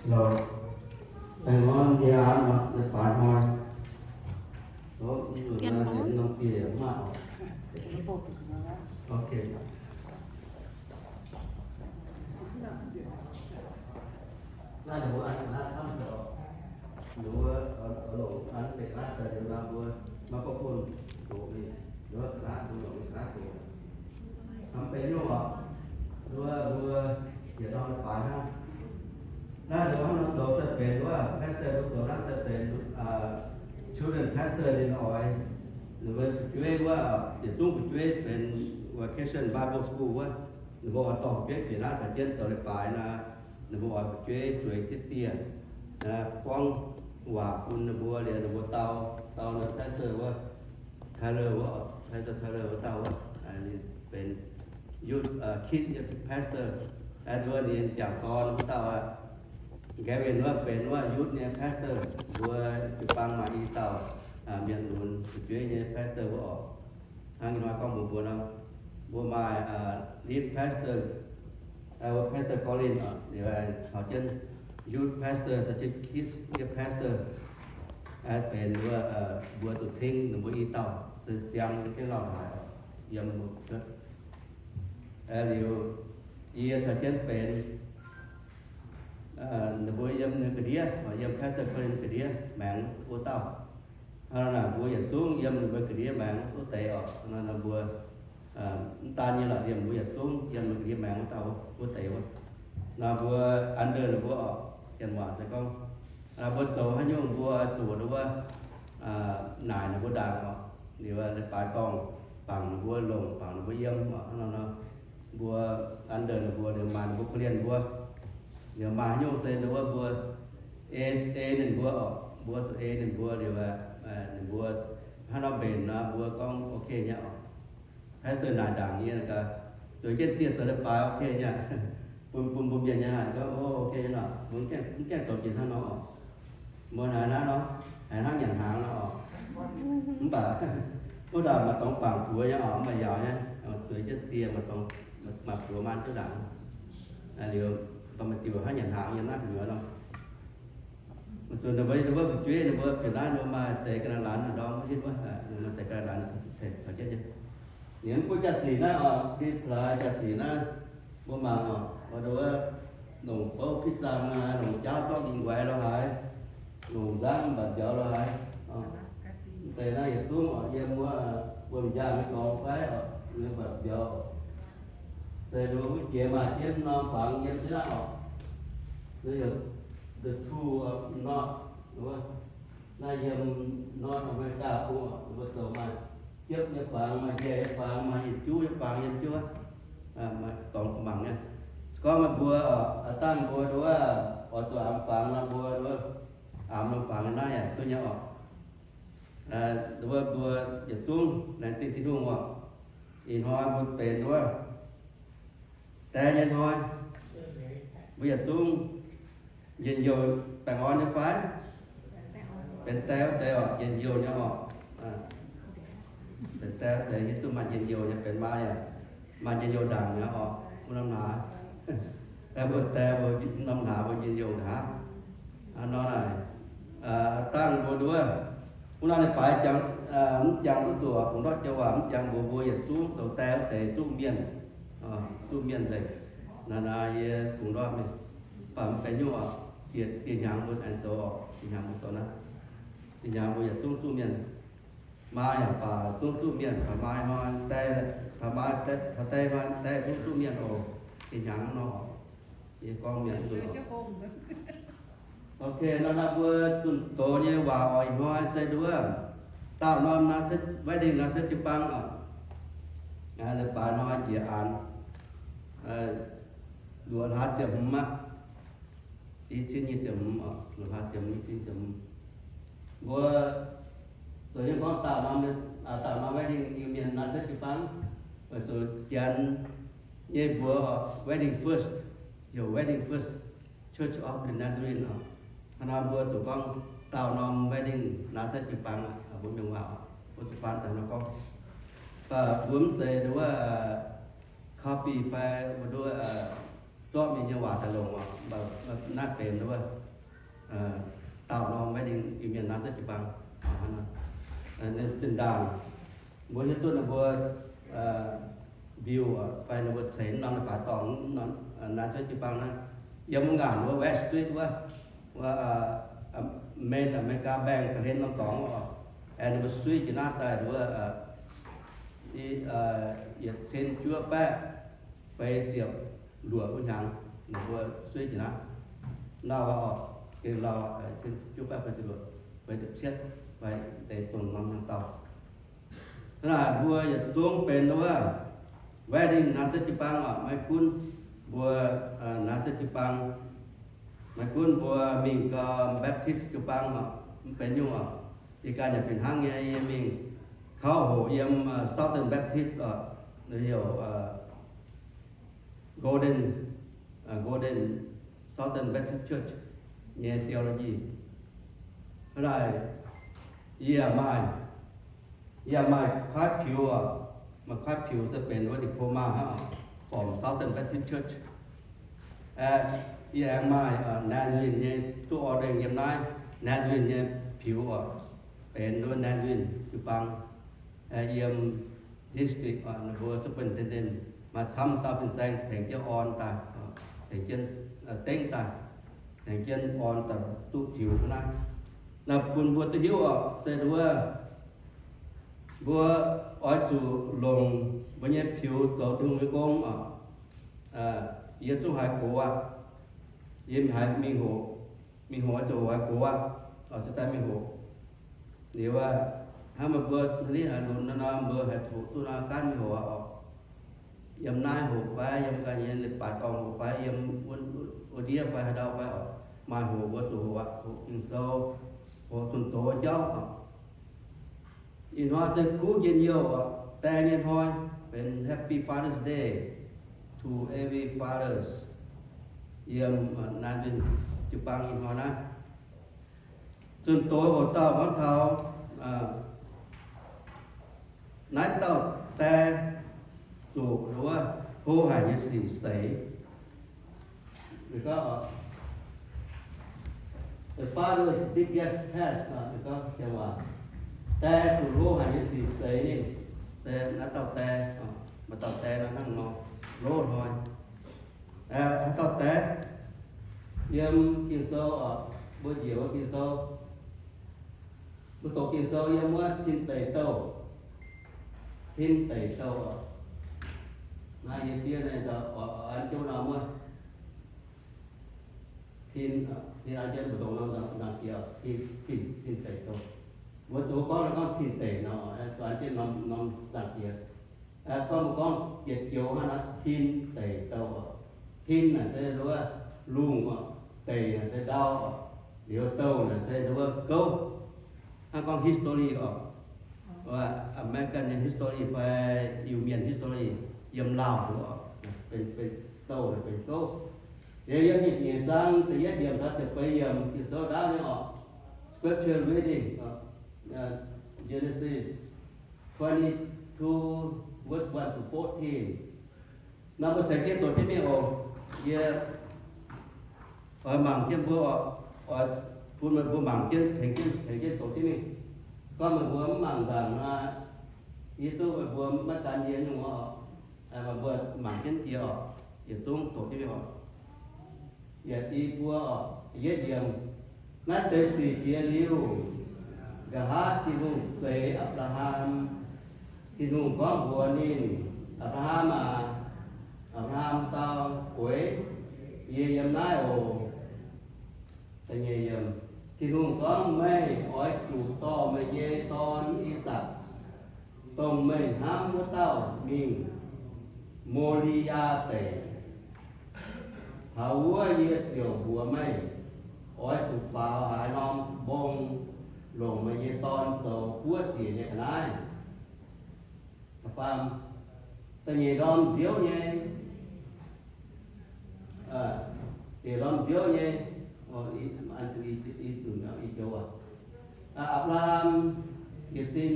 Lorqc, aengx muonz ndie aqv, leiz-baaix hnoi. Hopv, mv norm dieh yaac mv maaih oc. Ok. Naaiv ninh mbuo an ga'naaiv camv zoux, ninh mbuo oix longc an deix naaiv daaih liuz nor mbuo maiv gorngv bun doqc mingh, ninh mbuo ga'naaiv mbuo longc ga'naaiv doqc. Hnamv benx nyungc oc, ninh mbuo, mbuo yietc norm leiz-baaix hnangv. Naaiv ninh mbuo hnangv nor zoux se benx wuov pastor mbuo zoux naaiv se benx children pastor ninh oix, ninh mbuo fu'jueiv wuov, yietc zungv fu'jueiv benx Vacation Bible School wuov, ninh mbuo oix dorh fu'jueiv bieqc naaiv caux jienv zoux leiz-baaix nor, ninh mbuo oix fu'jueiv zueiz jienv dieh, gorngv waac bun ninh mbuo liuz ninh mbuo dau, dau ninh pastor wuov, Tyler wuov, pastor Tyler wuov dauh wuov, ninh benx youth, kids nyei pastor. Aa, ninh jangc dorn wuov dauh aqv. Gavin wuov benx wuov youth nyei pastor. Mbuo jiu-baang maaih i dauh mienh lunx fu'jueiv nyei pastor wuov oc. Hnangv ih hnoi gorngv mbuox mbuo nor, mbuo maaih lead pastor, pastor Colin oc, caux jienv youth pastor, caux jienv kids nyei pastor, benx wuov, mbuo zuqc cingv ninh mbuo i dauh se siang nyei jienv lauh haaix oc, yiem mbuo cuotv. Liuz yie caux jienv benx ninh mbuo yiem ninh ga'ndiev, yiem pastor Colin ga'ndiev maengx wuov dauh. Hnangv naaic mbuo yietc zungv yiem ninh mbuo ga'ndiev maengx wuov deix oc. Hnangv naaic mbuo mv daan nyei lorqc, liemh mbuo yietc zungv yiem ninh ga'ndiev maengx wuov dauh wuov deix wuov. Naaic mbuo under ninh mbuo oc, janx waac se gorngv, mbuo zoux haaix nyungc mbuo zuqc wuov, naaic ninh mbuo ndaangc oc. Liuz leiz-baaix dorngh, bangc ninh mbuo longc, bangc ninh mbuo yiem oc. Hnangv nor mbuo under ninh mbuo, liuz maaih ninh mbuo korv-lienh mbuo. Liuz maaih haaix nyungc se ninh wuov mbuo ei, ei ninh mbuo oc, mbuo zuqc ei ninh mbuo liuz, ninh mbuo hnangv nor mbenc nor mbuo gorngv ok nyei oc. Pastor naaic ndaangc yie gaax, zueiz jienv dieh zoux leiz-baaix ok nyei aqv. Bun, bun mbuo mienh nyei haic gorngv, o, ok nyei nor, mbuo mv gaengh zoux jiex hnangv nor oc. Mbuo haiz naaiv nor, haiz hnangv nyanc hnaangx nor oc. Mv baac wuov ndaangc maaih dorngx bangc buoz nyei oc, mv baac yaauc nyei, zueiz jienv dieh maaih dorngx, maaih buoz maan wuov ndaangc. Liuz, dorh maaih diuc hnangv nyanc hnaangx yiem naaiv gu'nyuoz nor. Zuqc ninh mbuo, ninh mbuo fu'jueiv ninh mbuo bieqc naaiv ninh mbuo maaih deix ga'naaiv laanh ndorm mv hiuv wuov, ninh maaih deix ga'naaiv laanh taux jienv nyei. Ninh mbuo jaa-sic naaiv oc, Fitz Lai jaa-sic naaiv, mbuo mangc oc, wuov, longc bouv pitv zaangh lo haaix, longc jaauv zorqv yingh waix lo haaix, longc nzangv mbatc mbiauz lo haaix. Deix naaiv yietc zungv oc, yiem wuov, wuom-njaangh nyei dorngx fai oc, mbatc mbiauz. Se ninh mbuo wuov jiex maaih jienv norm fangx yiem jienv naaiv oc. The two of North, naaiv yiem North America bung oc, ninh mbuo zoux maaih jiepv nyei fangx, maaih njaih nyei fangx, maaih yietc juv nyei fangx yiem jienv, maaih dorngx mangc nyei. Se gorngv meih mbuo oc, aa dangh mbuo nduov, oix zuqc amx fangx nor mbuo nduov, amx norm fangx naaiv yaac duqv nyei oc. Nduov mbuo yietc zungv laengz zingh Tin-Hungh oc. Ih hnoi mbuo benx nduov die nyei hnoi, mbuo yietc zungv njien-youh baengh orn nyei fai? Benx die wuov deix oc, njien-youh nyei oc. Benx die wuov deix hiuv duqv maaih njien-youh nyei, benx maa yaac maaih njien-youh ndaangc nyei oc, wuov norm naaic. Mbuo die mbuo norm naaic mbuo njien-youh ndaangc. Hnangv nor naaic, dangh mbuo nduov, wuov norm leiz-baaix jangx, mv jangx duqv zuqc kungx ndortv joux waac, mv jangx mbuox mbuo yietc zungv zoux die wuov deix zuqv mienh, zuqv mienh nzengc. Naaiv naaiv yie kungx ndortv mingh, mv baac mv benx nyungc oc, dieh, dieh hnyangx mbuo aengx zoux oc, dieh hnyangx mbuo zoux naaiv. Dieh hnyangx mbuo yietc zungv zuqv mienh. Maa yaac baac zungv zuqv mienh, taux maa hnoi die, taux maa, taux die hnoi die zungv zuqv mienh oc. Dieh hnyangx nor, yie gorngv mienh nzunc. Ok, nor naaiv mbuo zunh doz nyei waac oix ih hnoi se nduov, daauh norm naaiv se wedding naaiv se jiu-baang oc. Leiz-baaix hnoi njiec aanx, luoqc hlaax ziepc hmz aqv. I cin nyic ziepc hmz oc, luoqc hlaax ziepc hmz, i cin ziepc hmz. Mbuo zoux jienv gorngv daauh norm, daauh norm wedding Iu-Mienh naaiv se jiu-baang, weic zuqc Janx nyei mbuox wedding first, heuc wedding first, Church of the Nazarene oc. Hnangv nor mbuo zuqc gorngv daauh norm wedding naaiv se jiu-baang, mbuo Mienh waac oc, mbuo zuqc faan daaih nor gorngv. Mv baac mbuo mv zeiz nduov copy fai mbuo nduov zorqv mingh nyei waac daaih longc oc. Naaiv benx wuov dauh norm wedding Iu-Mienh naaiv se jiu-baang. Zinh ndaangc mbuo hiuv duqv ninh mbuo mbiuh fai ninh mbuo ceix norm leiz-baaix dorngh naaiv cuotv jiu-baang naaiv, yiem wuov ngaanc wuov West Street wuov, wuov Main America Bank ga'hlen norm dorngx oc. Aengx ninh mbuo suiv jiex naaiv daaih wuov yietc cin juov baeqv feix ziepc luoqc wuov hnyangx, ninh mbuo suiv jiex naaiv. Lauh oc, gengh lauh, cin juov baeqv feix ziepc luoqc, feix ziepc cietv, fai deix dongh norm hnyangx dauh. Hnangv naaic mbuo yietc zungv benx wuov wedding naaiv se jiu-baang oc. Maiv gunv mbuo naaiv se jiu-baang, maiv gunv mbuo mingh gau Baptist jiu-baang oc, mv benx nyungc oc. Yie ganh yaac fih hnangv nyei, yie mingh kauv hoqc yiem Southern Baptist oc, heuc Golden, Golden Southern Baptist Church nyei theology. Hnangv naaic yie maaih, yie maaih kuaaiv piux oc. Maaih kuaaiv piux se benx wuov diploma hnangv oc, from Southern Baptist Church. Yie aengx maaih Nazarene nyei, duqv ordain yiem naaiv Nazarene nyei piux oc, benx wuov Nazarene jiu-baang yiem district oc, ninh mbuo superintendent maaih camv dauh fin-saeng tengx jienv orn daaih, tengx jienv dengv daaih, tengx jienv orn daaih duqv piux naaiv. Naaiv bun mbuo duqv hiuv oc, se wuov mbuo oix zuqc longc mbuo nyei piux zoux Tin-Hungh nyei gong oc. Yie zungv haiz gox aqv. Yie haiz mingh hoqc, mingh hoqc oix zuqc haiz gox aqv, oix zuqc daaih mingh hoqc. Liuz aqv, hnangv meih mbuo hnangv nitv haaix lunx nor, mbuo haiz hoqc duqv nor, gaanv mingh hoqc aqv oc. Yiem naaiv hoqc fai yiem ganh nyei leiz-baaix dorngh hoqc fai yiem wuov ndiev fai haaix ndau fai oc, maaih hoqc mbuo zuqc hoqc aqv. Hoqc Ging-Sou, hoqc zunh doz jauv oc. Ih hnoi se kuv njien-youh oc, die nyei hnoi, benx Happy Father's Day to every fathers yiem naaiv nzunc jiu-baang ih hnoi naaiv. Zunh doz hoc dauh gorngv taux naaiv dauh die zuqc wuov hlo haic nyei sic seix. The father's biggest test, die zuqc hlo haic nyei sic seix ninh. Naaiv dauh die, maaih dauh die nor hnangv nor, hlo hnoi. Haaix dauh die? Yiem Ging-Sou oc, mbuo njiec wuov Ging-Sou. Mbuo doqc Ging-Sou yiem wuov Tin Deic Douh. Tin Deic Douh oc. Naaiv yie fiev naaiv an jienv norm wuov. Tin, tin an jienv mbu'ndongx norm nzangc-jiex, tin, tin deic douh. Mbuo zoux gorngv gorngv tin deic nor, zuqc an jienv norm, norm nzangc-jiex. Gorngv mbuo gorngv jiex joux hnangv nor, tin deic douh oc. Tin naaic se wuov lungh oc, deic naaic se ndau oc, liuz douh naaic se wuov gouv. Hnangv gorngv history oc, American nyei history fai Iu-Mienh history yiem Laauh oc, benx, benx douh naaic benx gouv. Liuz yiem nyic ziepc nyeic zaang da'yietv yiemc taux ziepc feix yiemc, Ging-Sou ndaauv nyei oc. Scripture reading, Genesis twenty-two, verse one to fourteen. Nor mbuo tengx jienv doqc jienv mingh oc. Yie oix mangc jienv mbuo oc, oix bun meih mbuo mangc jienv, tengx jienv, tengx jienv doqc jienv mingh. Gorngv meih mbuo mv mangc nzaangc nor, yie duqv meih mbuo maiv gan yie nyungc oc. Meih mbuo mangc jienv jiex oc. Yietc zungv doqc jienv mingh oc. Yietc i buo oc, yietv yiemc. Naaiv deix sic jiex liuz, nqa'haav Tin-Hungh seix Apc^laa^ham. Tin-Hungh gorngv mbuox ninh, Apc^laa^ham aac, Apc^laa^ham dau, Gueix, yie yiem naaiv oc. Tin-Hungh gorngv, meih oix zuqc dorh meih nyei dorn, I^sakc, dongh meih hnamv wuov dauh, mingh Mo^li^yaa Deic. Taux wuov yie ziouc mbuox meih, oix zuqc faaux haaix norm mbong longc meih nyei dorn zoux buoqv ziec nyei ga'naaiv. Da'nyeic ndorm nziouv nyei, da'nyeic ndorm nziouv nyei, Apc^laa^ham jiez sin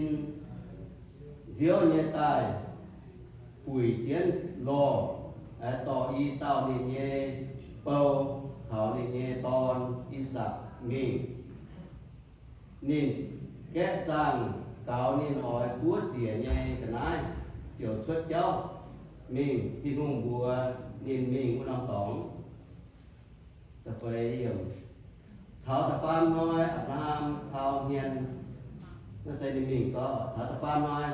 nziouv nyei daaih buic jienv lorh. dorh i dauh ninh nyei bou caux ninh nyei dorn, I^sakc, mingh. Ninh gaeqv zaangh gaux ninh oix buov ziec nyei ga'naaiv ziouc cuotv jauv mingh. Tin-Hungh mbuox ninh mingh wuov norm dorngx. Taux da'faam hnoi Apc^laa^ham cau hmien, naaiv se ninh mingh gau. Taux da'faam hnoi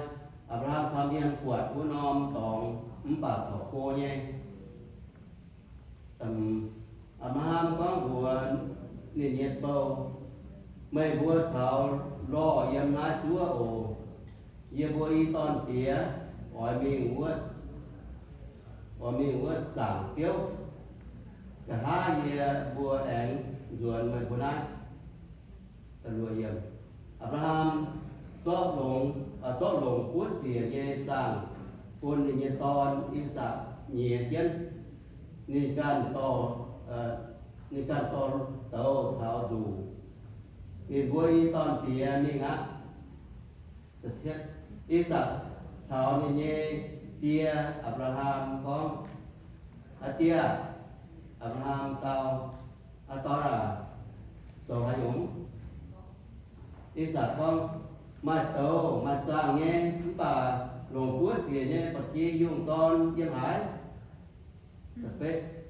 Apc^laa^ham cau hmien buatc wuov norm dorngx mv baac corc go nyei. Apc^laa^ham gorngv mbuox ninh nyei bou, Meih mbuo caux lorh yiem naaiv zuov oc. Yie mbuo i dorn-diex oix mingh wuov, oix mingh wuov zaangc Ziouv. Nqa'haav yie mbuo aengx nzuonx meih mbuo naaiv. Apc^laa^ham zorqv longc, zorqv longc buov ziec nyei zaangh bun ninh nyei dorn, I^sakc, nyiex jienv. Ninh ganh dorh, ninh ganh dorh douz caux nzuqc. Ninh mbuo i dorn-diex mingh aqv. I^sakc caux ninh nyei die, Apc^laa^ham, gorngv, Aa die aah! Apc^laa^ham dau, Aa dorn aah! Zoux haaix nyungc? I^sakc gorngv, Maaih douz maaih zaangh nyei, mv baac longc buov ziec nyei ba'gi yungh dorn yiem haaix?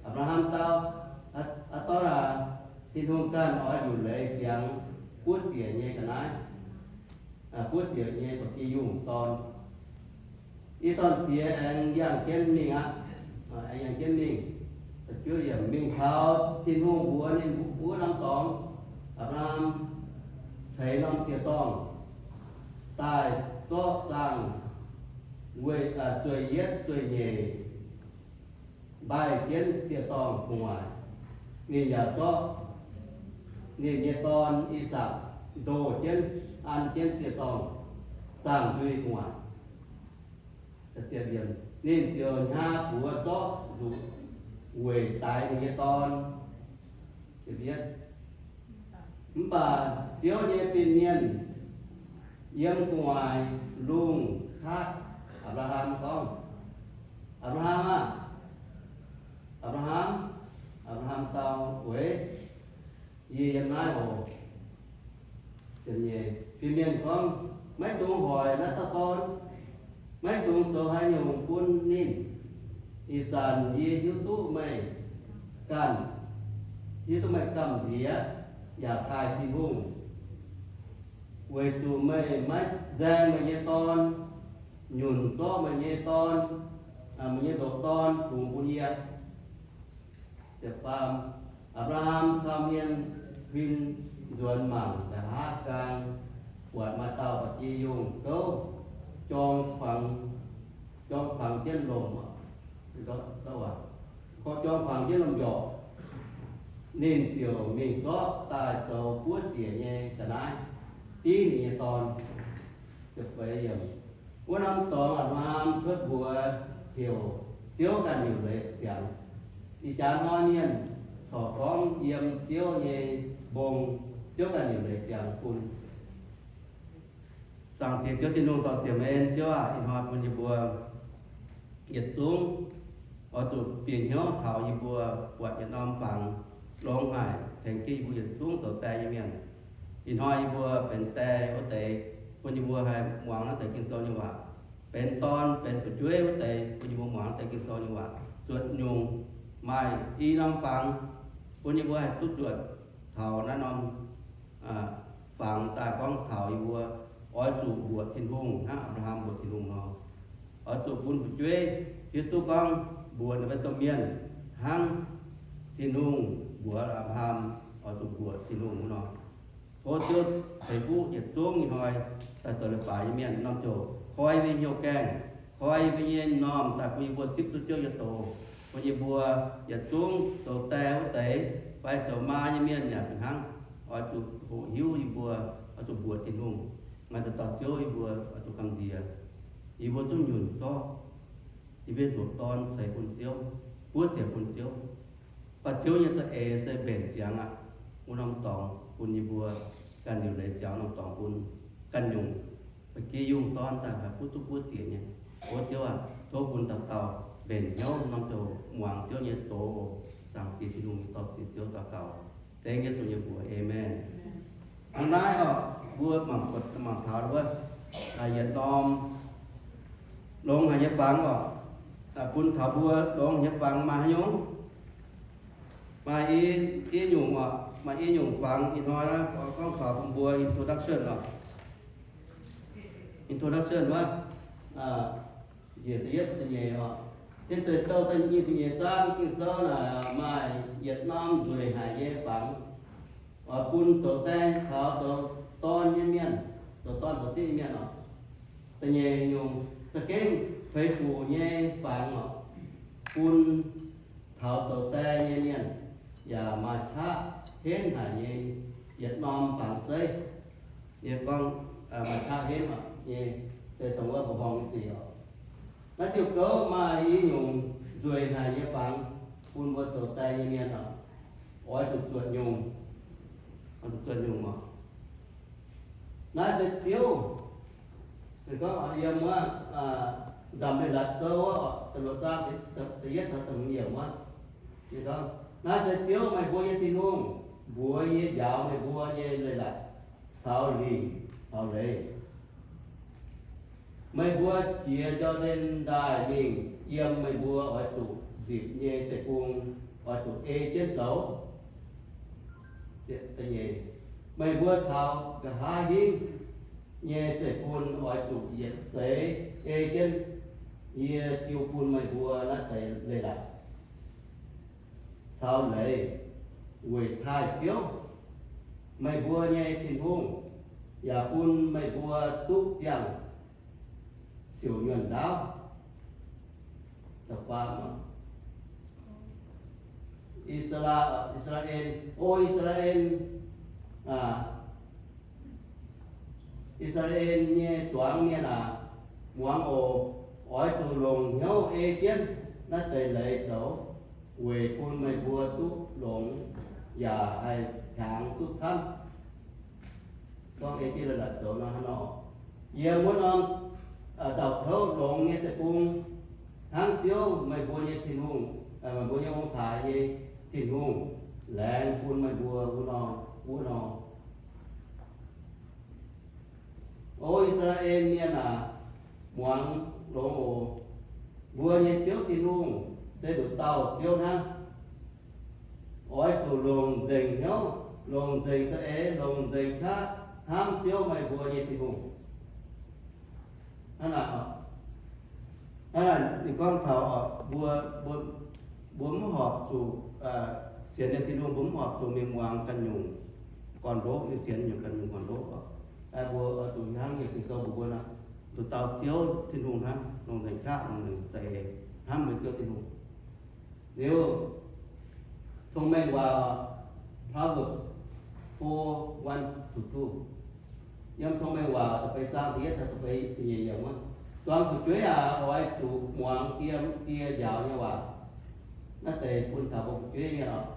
Apc^laa^ham dau, Aa dorn aah! Tin-Hungh ganh oix liuc leiz ziangx buov ziec nyei ga'naaiv, buov ziec nyei ba'gi yungh dorn. I dorn-diex aengx yangh jienv mingh aqv. Aengx yangh jienv mingh. Mingh taux Tin-Hungh mbuox ninh wuov norm dorngx, Apc^laa^ham ceix norm ziec-dorngh daaih zorqv zaangh weih, zueih yietv zueih nyeic mbaih jienv ziec-dorngh gu'nguaaic. Ninh yaac zorqv ninh nyei dorn, I^sakc, ndoh jienv an jienv ziec-dorngh zaangh ndui gu'nguaaic. Ninh ziouc hnyaax buoz zorqv nzuqc weic daix ninh nyei dorn. Mv baac Ziouv nyei fin-mienh yiem gu'nguaaic lungh kaatv Apc^laa^ham gorngv, Apc^laa^ham aah! Apc^laa^ham! Apc^laa^ham dau, Weic, yie yiem naaiv oc. Fin-mienh gorngv, Maiv dungx hoic naaiv dauh dorn. Maiv dungx zoux haaix nyungc bun ninh. Ih zanc yie hiuv duqv meih ganh, hiuv duqv meih gamh nziex yaac taaih Tin-Hungh, weic zuqc meih maiv nzaeng meih nyei dorn, nyunc zorqv meih nyei dorn, meih nyei ndoqc dorn fungx bun yie. Apc^laa^ham cau hmien huin nzuonx mangc nqa'haav nqaang, buatc maaih dauh ba'gi yungh gouv jorng kuangx, jorng kuangx jienv lomc, jorng kuangx jienv lomc mbiorqc. Ninh ziouc mingh zorqv daaih zoux buov ziec nyei ga'naaiv div ninh nyei dorn. Wuov norm dorngx Apc^laa^ham cuotv mbuox heuc Ziouv ganh liuc leiz ziangx. Ih jaax hnoi mienh corc gorngv yiem Ziouv nyei mbong, Ziouv ganh liuc leiz ziangx bun. Zaangc Diex Ziouv Tin-Hungh dorh ziepc meih en, Ziouv aah! Ih hnoi bun yie mbuo yietc zungv oix zuqc bieqc hnyouv taux yie mbuo buatc yietc norm fangx longx haic, tengx jienv yie mbuo yietc zungv zoux die nyei mienh. Ih hnoi yie mbuo benx die wuov deix, bun yie mbuo haih muangx naaiv deix Ging-Sou nyei waac. Benx dorn, benx fu'jueiv wuov deix, bun yie mbuo muangx naaiv deix Ging-Sou nyei waac, zuotc nyungc. Maaih i norm fangx bun yie mbuo haih duqv zuotc taux naaiv norm fangx daaih gorngv taux yie mbuo oix zuqc mbuoqc Tin-Hungh hnangv Apc^laa^ham mbuoqc Tin-Hungh nor. Oix zuqc bun fu'jueiv hiuv duqv gorngv mbuoqc ninh mbuo domh mienh hnangv Tin-Hungh mbuox Apc^laa^ham oix zuqc mbuoqc Tin-Hungh wuov nor. Tov Ziouv ceix fuqv yietc zungv ih hnoi daaih zoux leiz-baaix nyei mienh norm ziouc koi yie mbuo nyei hnyouv gaengh, koi yie mbuo nyei m'normh daaih bun yie mbuo zipv duqv Ziouv nyei doz, bun yie mbuo yietc zungv zoux die wuov deix fai zoux maa nyei mienh yaac fih hnangv, oix zuqc hoqc hiuv yie mbuo oix zuqc mbuoqc Tin-Hungh. Maaih dauh dauh Ziouv yie mbuo oix zuqc gamh nziex. Yie mbuo zungv nyunc zorqv yie mbuo ndoqc dorn ceix bun Ziouv, buov ziec bun Ziouv. Baac Ziouv nyei za'eix se mbenc ziangx aqv. Wuov norm dorngx bun yie mbuo ganh liuc leiz ziangx norm dorngx bun ganh nyungc ba'gi yungh dorn daaih haih butv duqv buov ziec nyei. O Ziouv aac, tov bun dauh dauh mbenc hnyouv norm ziouc muangx Ziouv nyei doz. Zaangc Diex Tin-Hungh nyei dorh ziux Ziouv daux gaux dengv Yesu nyei mbuox. Aamen. Hnangv naaiv oc, mbuo mangc buatc mangc taux wuov, yietc norm longx haic nyei fangx oc, bun taux mbuo longx haic nyei fangx maaih haaix nyungc? Maaih i, i nyungc oc, maaih i nyungc fangx ih hnoi naaiv gorngv taux bun mbuo introduction oc. Introduction wuov, njiec da'yietv da'nyeic oc. Tin Deic Douh da'nyeic, da'nyeic zaang Ging-Sou naaic maaih yietc norm nzueic haic nyei fangx, oix bun zoux die caux zoux dorn nyei mienh, zoux dorn zoux sieqv nyei mienh oc. Da'nyeic nyungc za'gengh feix fuc nyei fangx oc, bun taux zoux die nyei mienh, yaac maaih qaqv henv haic nyei yietc norm fangx zeiv. Yie gorngv maaih qaqv henv oc nyei, se dongh wuov mbuoqc horngh nyei sic oc. Naaiv diuh gouv maaih i nyungc nzueic haic nyei fangx bun mbuo zoux die nyei mienh oc, oix zuqc zuotc nyungc, oix zuqc zuotc nyungc oc. Naaiv se Ziouv, gorngv yiem wuov Nzamc Leiz-Latc Sou wuov, da'luoqc zaang da'yietv taux da'hmz yiemc wuov, naaiv se Ziouv meih mbuo nyei Tin-Hungh, mbuox yie njaaux meih mbuo nyei leiz-latc caux lingc caux leiz. Meih mbuo jiex Jor^ndaen Ndaaih mingh, yiem meih mbuo oix zuqc nzipc nyei deic-bung, oix zuqc ei jienv zoux. Meih mbuo caux nqa'haav hingv nyei zeiv-fun oix zuqc yietc seix ei jienv yie jiu bun meih mbuo naaiv deix leiz-latc caux leiz weic taaih Ziouv, meih mbuo nyei Tin-Hungh, yaac bun meih mbuo duqv ziangh siouc nyuonh ndaauv. I^saa^laa, I^saa^laa^en, O I^saa^laa^en, I^saa^laa^en nyei zuangx mienh aac, muangx oc. Oix zuqc longc hnyouv ei jienv naaiv deix leiz zoux, weic bun meih mbuo duqv longx yaac haih hiaangx duqv camv. Gorngv ei jienv leiz-latc zoux nor hnangv nor, yiem wuov norm ndau-kouv longx nyei deic-bung, hnangv Ziouv meih mbuo nyei Tin-Hungh, meih mbuo nyei ong-taaix nyei Tin-Hungh, laengz bun meih mbuo wuov nor, wuov nor. O I^saa^laa^en mienh aac, muangx longx oc. Mbuo nyei Ziouv Tin-Hungh se nduqc dauh Ziouv hnangv. Oix zuqc longc nzengc hnyouv, longc nzengc za'eix, longc nzengc qaqv hnamv Ziouv meih mbuo nyei Tin-Hungh. Hnangv naaic, hnangv naaic ninh gorngv taux mbuo, mbuo, mbuo mv horpc zuqc sienx nyei Tin-Hungh, mbuo mv horpc zuqc mingh muangx ganh nyungc gorn-ndoqv, mingh sienx nyungc ganh nyungc gorn-ndoqv. Mbuo oix zuqc hnangv nyei Ging-Sou mbuox mbuo nor, nduqc dauh Ziouv Tin-Hungh hnangv, longc nzengc qaqv, longc nzengc za'eix hnamv meih Ziouv Tin-Hungh. Liuz, Cong-Mengh Waac, Proverbs four, one to two. Yiem Cong-Mengh Waac da'feix zaang da'yietv taux da'feix nyeic yiemc wuov, zuangx fu'jueiv aac, oix zuqc muangx die, die njaaux nyei waac. Naaiv deix bun taux mbuo fu'jueiv nyei oc.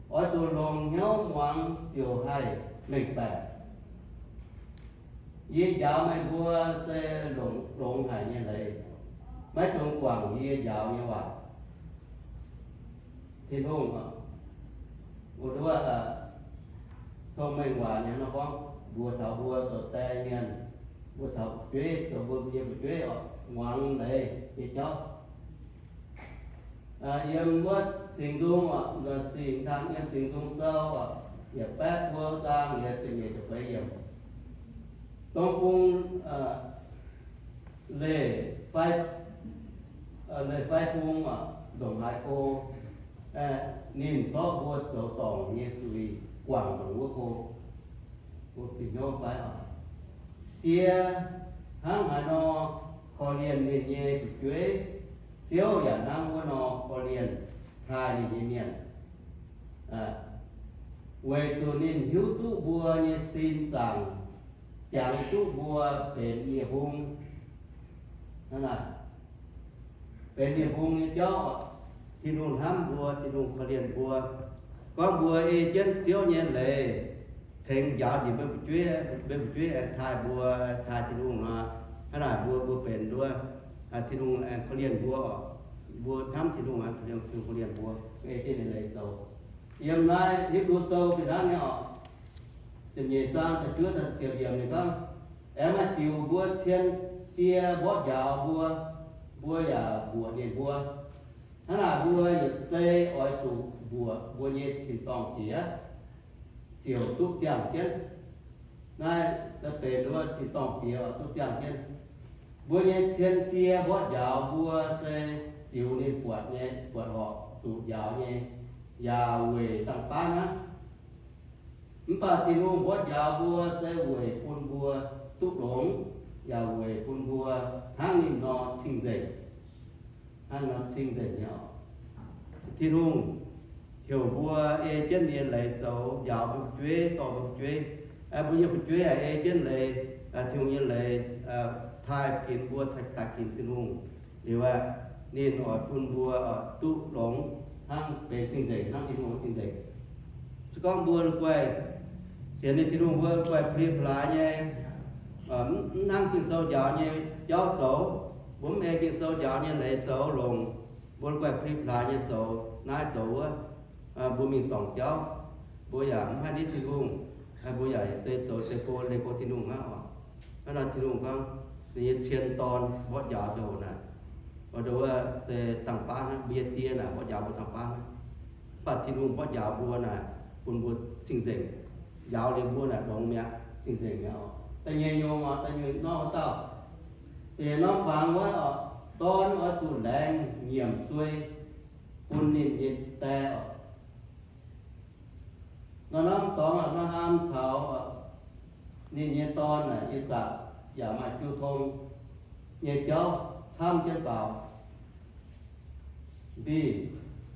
Oix zuqc longc hnyouv muangx ziouc haih mengh baeqc. Yie njaaux meih mbuo se longx, longx haic nyei leiz. Maiv dungx guangc yie njaaux nyei waac. Tin-Hungh, Cong-Mengh Waac ninh gorngv mbuox taux mbuo zoux die mienh, mbuo taux fu'jueiv, zoux mbuo nyei fu'jueiv oc, muangx leiz nyei jauv. Yiem wuov Singx Nzung oc, Singx Nzung, yiem Singx Nzung Sou oc, yietc baeqv buo zaang yietc ziepc nyeic ziepc feix yiemc. Dong bung, leih fai, leih fai bung oc, ndongc haaix go, ninh zorqv mbuo zoux dorngc nyei zuiz guangc ndongc wuov go. Mbuo bieqc hnyouv fai oc. Die hnangv haaix nor korv-lienh ninh nyei fu'jueiv, Ziouv yaac hnangv wuov nor korv-lienh taaih ninh nyei mienh, weic zuqc ninh hiuv duqv mbuo nyei sin zaangc, jangx duqv mbuo benx nie-mbung. Hnangv naaic, benx nie-mbung nyei jauv, Tin-Hungh hnamv mbuo, Tin-Hungh korv-lienh mbuo. Gorngv mbuo ei jienv Ziouv nyei leiz tengx njaaux njiec mbuo fu'jueiv, mbuo fu'jueiv aengx taaih mbuo, taaih Tin-Hungh nor, hnangv naaic mbuo, mbuo benx nduov, Tin-Hungh aengx korv-lienh mbuo oc. Mbuo hnamv Tin-Hungh aqv, Tin-Hungh korv-lienh mbuo, ei jienv ninh leiz zoux. Yiem naaiv Hipv^lu Sou fih hnangv nyei oc. Ziepc nyeic zaang da'juov da'ziepc yiemc ninh gorngv, aengx maaih diuc mbuo cien die mborqv njaaux mbuo, mbuo yaac mbuoqc ninh mbuo. Hnangv naaic mbuo yietc zei oix zuqc mbuoqc mbuo nyei tin-dorngh diex, ziouc duqv ziangh jienv. Naaiv deix benx wuov tin-dorngh diex oix duqv ziangh jienv. Mbuo nyei cien die mborqv njaaux mbuo se ziux ninh buatc nyei, buatc horpc zuqc njaaux nyei, yaac weic dangh baav hnangv. Mv baac Tin-Hungh mborqv njaaux mbuo se weic bun mbuo duqv longx, yaac weic bun mbuo hnangv ninh nor cing-nzengc. Hnangv nor cing-nzengc nyei oc. Tin-Hungh heuc mbuo ei jienv ninh nyei leiz zoux, njaaux mbuo fu'jueiv, dorh mbuo fu'jueiv. Mbuo nyei fu'jueiv yaac ei jienv leiz, Tin-Hungh nyei leiz, taaih ginx mbuo, taaih daaih ginx Tin-Hungh. Liuz aqv, ninh oix bun mbuo duqv longx hnangv, benx cing-nzengc hnangv Tin-Hungh cing-nzengc. Se gorngv mbuo la'guaih sienx ninh, Tin-Hungh, mbuo la'guaih pli-paaix nyei, mv hnangv Ging-Sou njaaux nyei jauv zoux, mbuo mv ei Ging-Sou njaaux nyei leiz zoux longc, mbuo la'guaih pli-paaix nyei zoux naaiv zoux wuov, mbuo mingh dorngc jauv, mbuo yaac mv haih nitv Tin-Hungh, mbuo yaac zeiz zoux zeiz go, leih go Tin-Hungh hnangv oc. Hnangv naaiv Tin-Hungh gorngv, ninh nyei cien dorn mborqv njaaux ziangh hoc naaic, wuov se dangh baav hnangv, mbuo nyei die naaic mborqv njaaux mbuo dangh baav hnangv. Mv baac Tin-Hungh mborqv njaaux mbuo naaic, bun mbuo cing-nzengc. Njaaux liuz mbuo naaic longx mi'aqv, cing-nzengc mi'aqv oc. Da'nyeic nyungc oc, da'nyeic norm wuov dauh, da'nyeic norm fangx wuov oc, dorn oix zuqc laengz nyiemc suei bun ninh nyei die oc. Norm-norm dorngx Apc^laa^ham caux ninh nyei dorn naaic I^sakc yaac maaih jiu tong nyei jauv camv jienv faaux. Mbi,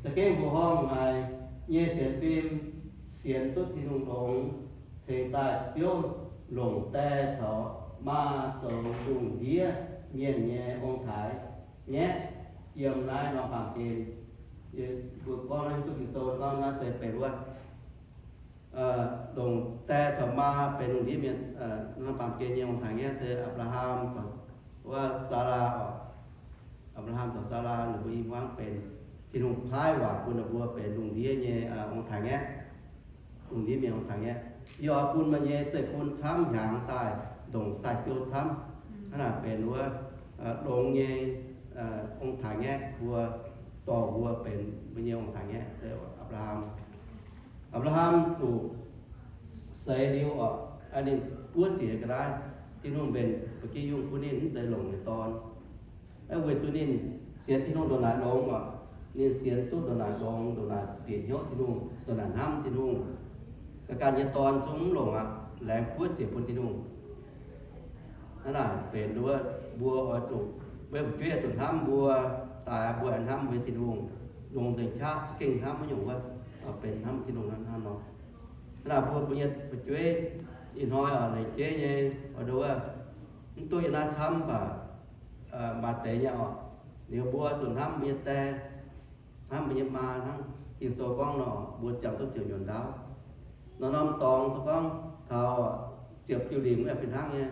za'gengh mbuoqc horngh haic nyei sienx fim sienx duqv Tin-Hungh longx, cingx daaih Ziouv longc die caux maa zoux lungh ndiev mienh nyei ong-taaix-ngaeqv yiem naaiv norm baamh gen. Mbuo gorngv naaiv duqv Ging-Sou gorngv naaiv se benx wuov, longc die caux maa benx lungh ndiev mienh, norm baamh gen nyei ong-taaix-ngaeqv se Apc^laa^ham caux wuov Saalaa oc. Apc^laa^ham caux Saalaa ninh mbuo i hmuangv benx Tin-Hungh paaiv waac bun ninh mbuo benx lungh ndiev nyei ong-taaix-ngaeqv. Lungh ndiev mienh ong-taaix-ngaeqv. Yie oix bun meih nyei zeiv-fun camv hnyangx daaih ndongc sai-ziou camv. Hnangv naaic benx wuov longx nyei ong-taaix-ngaeqv mbuo, dorh mbuo benx mbuo nyei ong-taaix-ngaeqv se Apc^laa^ham. Apc^laa^ham zuqc seix liuz oc, ninh buov ziex ga'naaiv, Tin-Hungh mbenc ba'gi yungh bun ninh mv zeiz longc ninh dorn. Weic zuqc ninh sienx Tin-Hungh ndongc naaic longx oc, ninh sienx duqv ndongc naaic longx, ndongc naaic bieqc hnyouv Tin-Hungh, ndongc naaic hnamv Tin-Hungh, ga'ganh nyei dorn zungv mv longc aqv, laengz buov ziex bun Tin-Hungh. Hnangv naaic benx wuov mbuo oix zuqc, mbuo fu'jueiv oix zuqc hnamv mbuo daaih, mbuo aengx hnamv mbuo nyei Tin-Hungh, longc nzengc qaqv za'gengh hnamv wuov nyungc wuov, benx hnamv Tin-Hungh hnangv nor. Hnangv naaic mbuo, mbuo nyei fu'jueiv ih hnoi oc, lengc jeiv nyei oix nduov, mv duqv yiem naaiv camv baac maaih deix nyei oc. Liuz mbuo zuqc hnamv mbuo nyei die, hnamv mbuo nyei maa hnangv Ging-Sou gorngv nor, mbuo ziangh duqv ziouc nyuoqc ndaauv. Norm-norm dorngx se gorngv taux ziepc diuh lingc wuov fih hnangv nyei.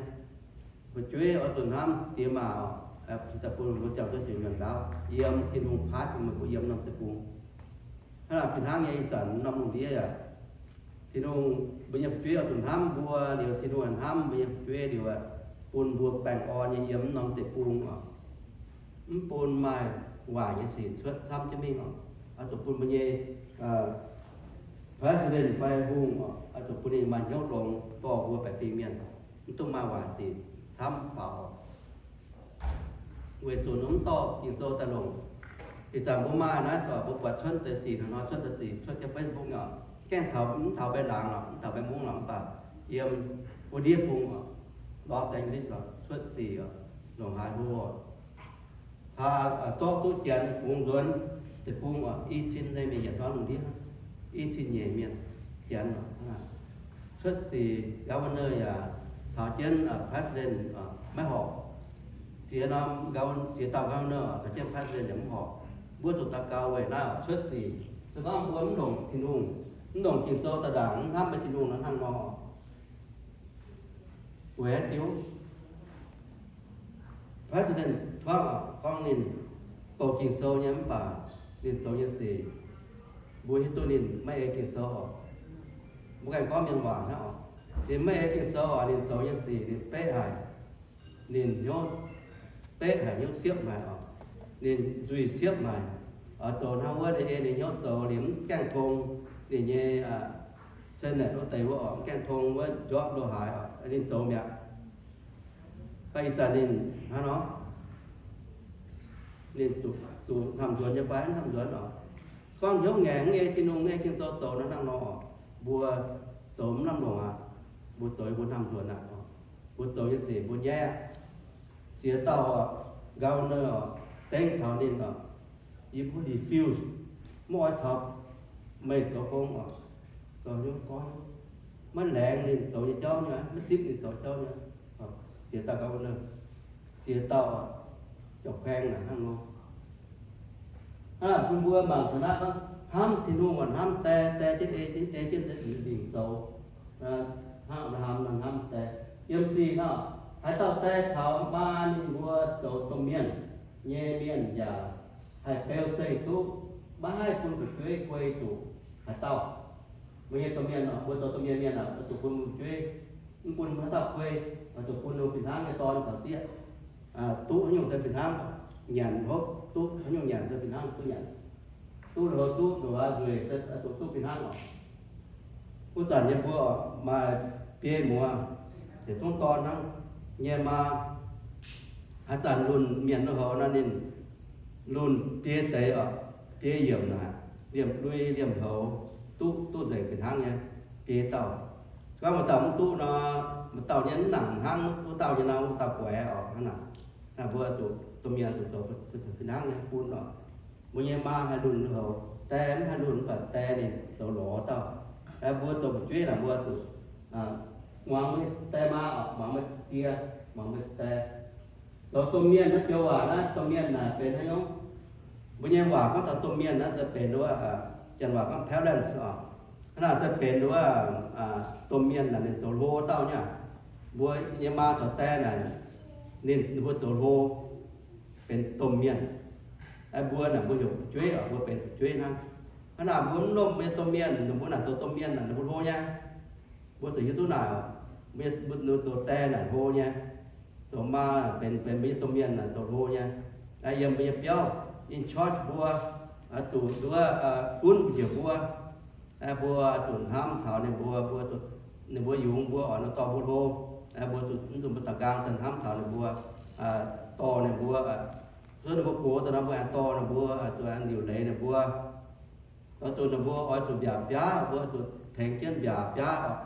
Fu'jueiv oix zuqc hnamv diex maac oc, daaih bun mbuo ziangh duqv ziouc nyuoqc ndaauv yiem Tin-Hungh paaiv bun meih mbuo yiem norm deic-bung. Hnangv naaic fih hnangv nyei ih zanc norm lungh ndiev yaac, Tin-Hungh, mbuo nyei fu'jueiv oix zuqc hnamv mbuo liuz, Tin-Hungh hnamv mbuo nyei fu'jueiv liuz, bun mbuo baengh orn nyei yiem norm deic-bung oc. Mv bun maaih waaic nyei sic cuotv camv jienv mingh oc. Oix zuqc bun mbuo nyei president fai hungh oc, oix zuqc bun ninh maaih hnyouv longx dorh mbuo baeqc fingx mienh, mv dungx maaih waaic sic camv faaux oc. Weic zuqc mv dorh Ging-Sou daaih longc. Ih zanc mbuo maaih naaiv zoux, mbuo buatc cuotv deix sic, hnoi-hnoi cuotv deix sic cuotv jienv Facebook nyei oc. Gaengh taux, mv taux mbaih laangz lorqc, mv taux mbaih mungv lorqc, mv baac yiem wuov ndiev bung oc, Los Angeles oc, cuotv sic oc, longc haaix hlo oc. Caa, zorqv duqv janx fungx nzuonx deic-bung oc, i cin nyei mienh yietc hnoi lungh ndiev, i cin nyeic mienh janx oc. Cuotv sic governor yaac caux jienv president maiv horpc. Ziex norm gov, ziex dauh governor caux jienv president yaac mv horpc. Mbuo zuqc daux gaux weic naaiv cuotv sic. Se gorngv mbuo mv longc Tin-Hungh, mv longc Ging-Sou daaih ndaangc, mv hnamv mbuo Tin-Hungh nor hnangv nor, weic haaix diuc? President Trump gorngv ninh doqc Ging-Sou nyei mv baac ninh zoux nyei sic, mbuo hiuv duqv ninh maiv ei Ging-Sou oc. Mbuo ganh gorngv mienh waac hnangv oc. Ninh maiv ei Ging-Sou oc, ninh zoux nyei sic ninh beqv haic. Ninh hnyouv beqv haic, hnyouv siepv haic oc. Ninh nzuih siepv haic. Oix zoux hnangv wuov ninh ei ninh hnyouv zoux, ninh mv gaengh tong ninh nyei senate wuov deix wuov oc, mv gaengh tong wuov njorqv lo haaix oc, ninh zoux mi'aqv. Mv baac ih zanc ninh hnangv nor, ninh zuqc hnamv nzuonx nyei fai mv hnamv nzuonx oc. Gorngv hnyouv ngaengc mv ei Tin-Hungh, mv ei Ging-Sou zoux nor hnangv nor oc, mbuo zoux mv lamh longc aqv. Mbuo zoux mbuo hnamv nzuonx aqv. Mbuo zoux nyei sic mbuo nyaiv aqv. Ziex dauh oc, governor oc, dengv taux ninh oc, yie mbuo refuse, mv oix caux meih zoux gong oc. Zoux hnyouv goiv, maiv laengz ninh zoux nyei jauv nyei, maiv zipv ninh zoux jauv nyei. Ziex dauh governor, ziex dauh jauv-kuaeng naaic hnangv nor. Hnangv naaic bun mbuo mangc taux naaiv gorngv hnamv Tin-Hungh oc, hnamv die, die jienv ei, ei jienv lingc zoux. Hnangv naaiv hnamv, hnamv die. Yiem sic nor, haaix dauh die caux maa ninh mbuo zoux domh mienh nyei mienh yaac haih beu seng duqv, maiv haih bun fu'jueiv guei zuqc haaix dauh. Mbuo nyei domh mienh oc, mbuo zoux domh mienh mienh oc, zuqc bun fu'jueiv, mv bun haaix dauh guei, zuqc bun ninh fih hnangv nyei dorn caux sieqv. Duqv haaix nyungc se fih hnangv, nyanc hopv duqv haaix nyungc nyanc se fih hnangv duqv nyanc. Duqv lui-houx duqv nduqc aac nzueic se zuqc duqv fih hnangv oc. Wuov zanc nyei mbuo maaih biei muoz, yietc zungv dorn hnangv nyei maa. Haaix zanc lunh mienh lui-houx nor ninh lunh biei deix oc, biei yiemc naaic, liemh lui liemh houx duqv, duqv nzengc fih hnangv nyei biei dauh. Gorngv maaih dauh mv duqv nor, maaih dauh nyei mv nangc hnangv wuov dauh nyei nor, wuov dauh guaix oc hnangv naaic. Naaiv mbuo zuqc domh mienh zuqc zoux fih hnangv nyei bun oc. Mbuo nyei maa haih lunh lui-houx, die mv haih lunh mv baac die ninh zoux lorz dauh. Mbuo zoux fu'jueiv naaic mbuo zuqc muangx die maa oc, muangx die, muangx die. Zoux domh mienh naaiv joux waac naaiv, domh mienh naaic benx haaix nyungc? Mbuo nyei waac gorngv taux domh mienh naaiv se benx wuov, janx waac gorngv parents oc. Hnangv naaic se benx wuov, domh mienh naaic ninh zoux hlo dauh nyei. Mbuo nyei maa caux die naaic, ninh mbuo zoux hlo benx domh mienh. Mbuo naaic mbuo heuc fu'jueiv oc, mbuo benx fu'jueiv hnangv. Hnangv naaic mbuo mv lomh mbuo nyei domh mienh, ninh mbuo naaic zoux domh mienh naaic ninh mbuo hlo nyei. Mbuo zuqc hiuv duqv naaic, mbuo zoux die naaic hlo nyei. Zoux maa benx, benx mbuo nyei domh mienh naaic zoux hlo nyei. Yiem mbuo nyei biauv in charge mbuo, zuqc nduov gunv njiec mbuo. Mbuo zuqc hnamv taux ninh mbuo, mbuo zuqc, ninh mbuo yungz mbuo oc, nor dorh mbuo hlo. Mbuo zuqc, mv zuqc mbuo da'nqaang daaih hnamv taux ninh mbuo, dorh ninh mbuo, zuov ninh mbuo gox daaih nor mbuo aengx dorh ninh mbuo, zuqc aengx liuc leiz ninh mbuo. Oix zuqc ninh mbuo oix zuqc mbiaac biaav, mbuo zuqc tengx jienv mbiaac biaav oc.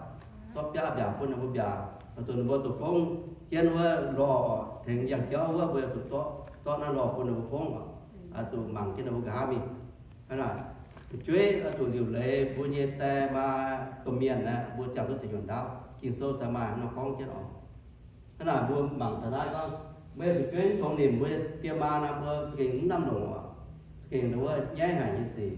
Zorqv biaav mbiaac bun ninh mbuo mbiaac. Oix zuqc ninh mbuo zuqc fongv jienv wuov lorh oc, tengx yangh jauv wuov, mbuo zuqc zorqv, zorqv naaiv lorh bun ninh mbuo fongv oc. Zuqc mangc jienv ninh mbuo nqa'haav mingh. Hnangv naaic, fu'jueiv oix zuqc liuc leiz mbuo nyei die maa domh mienh aeqv, mbuo ziangh duqv ceix nyuonh ndaauv. Ging-Sou se maaih hnangv nor gorngv jienv oc. Hnangv naaic mbuo mangc taux naaiv gorngv, mbuo nyei fu'jueiv mv tongx nimc mbuo nyei die maa nor, mbuo za'gengh mv lamh longc oc. Za'gengh wuov nyaiv haic nyei sic.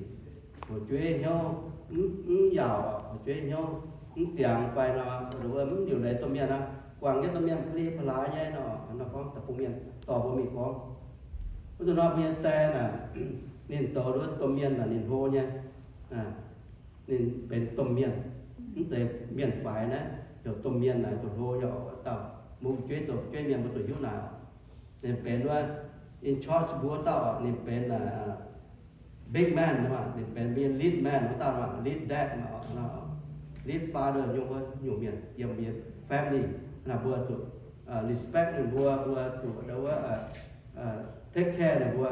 Fu'jueiv hnyouv mv yaauc, fu'jueiv hnyouv mv ziangx fai nor, wuov mv liuc leiz domh mienh aqv, guangc jienv domh mienh pa'li pa'laaix nyei nor, nor gorngv da'bung mienh dorh mbuo mingh gorngv. Wuov zanc nor mbuo nyei die naaic, ninh zoux wuov domh mienh naaic ninh hlo nyei. Ninh benx domh mienh, mv zeiz mienh faix naaiv, heuc domh mienh naaic zoux hlo nyei oc. Dauh mbuo fu'jueiv zoux fu'jueiv mienh mbuo zuqc hiuv naaic oc. Ninh benx wuov in charge mbuo dauh oc, ninh benx big man, ninh benx mbuo nyei lead man wuov dauh, lead dad, lead father nyungc wuov nyungc mienh yiem mbuo nyei family. Naaic mbuo zuqc respect ninh mbuo, mbuo zuqc wuov take care ninh mbuo.